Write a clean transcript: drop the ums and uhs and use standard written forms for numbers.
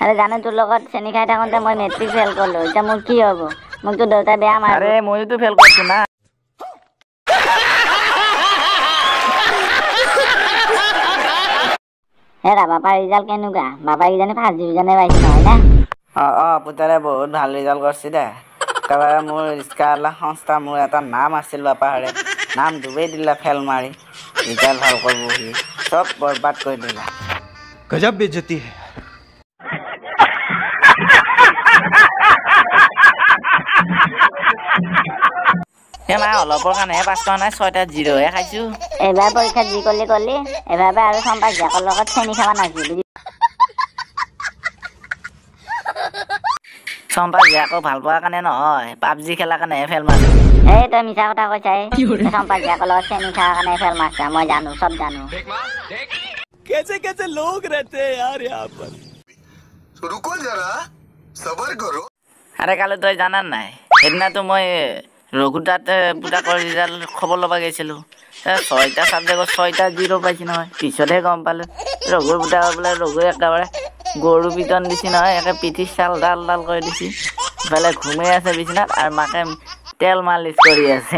আৰে জানো, তোৰ লগত চেনি খাই থাকোঁতে মই মেট্ৰিক ফেইল কৰিলোঁ, এতিয়া মোৰ কি হ'ব? মোকতো দেউতাই বেয়া মাৰিব। আৰে ময়োতো ফেইল কৰিছো না। হেৰা, বাপাৰ ৰিজাল্ট কেনেকুৱা? বাপাই কিজানি ফাৰ্ষ্ট ডিভিজনে পাইছে, নহয় না? অঁ অঁ, পুতেৰে বহুত ভাল ৰিজাল্ট কৰিছে দে। একেবাৰে মোৰ ৰিক্সাৱালা সংস্থা, মোৰ এটা নাম আছিল, বাপাহাৰে নাম ডুবেই দিলা। ফেল মাৰি ৰিজাল্ট ভাল কৰিব, সি চব বৰবাদ কৰি দিলা। গজব বেজতি হে। হে মা, অলপৰ কাৰণেহে পাছ কৰা নাই, 6টাত জিৰ'হে খাইছোঁ। এইবাৰ পৰীক্ষাত যি কৰিলি কৰিলি, এইবাৰ পৰা আৰু চম্পা জীয়েকৰ লগত চেনি খাব নাছিল, বুজি? চম্পা জীয়েকক ভাল পোৱাৰ কাৰণে নহয়, পাবজি খেলাৰ কাৰণেহে ফেল মাৰিছোঁ। এই তই মিছা কথা কৈছা। এই চম্পা জীয়েকৰ লগত চেনি খোৱাৰ কাৰণে ফেল মাৰছা, মই জানো, চব জানো। कैसे कैसे लोग रहते हैं यार यहाँ पर। रुको जरा, सबर करो। আৰে কালি তই জানা নাই, সেইদিনাতো মই ৰঘু তাত পুতাকৰ ৰিজাল্ট খবৰ ল'ব গৈছিলোঁ। 6টা ছাবজেক্টত 6টা জিৰ' পাইছে নহয়। পিছতহে গম পালোঁ, ৰঘুৰ পুতাকৰ বোলে ৰঘুৱে একেবাৰে গৰু পিটন দিছে নহয়, একে পিঠি চাল ডাল ডাল কৰি দিছে। ইফালে ঘুমাই আছে বিচনাত আৰু মাকে তেল মালিচ কৰি আছে।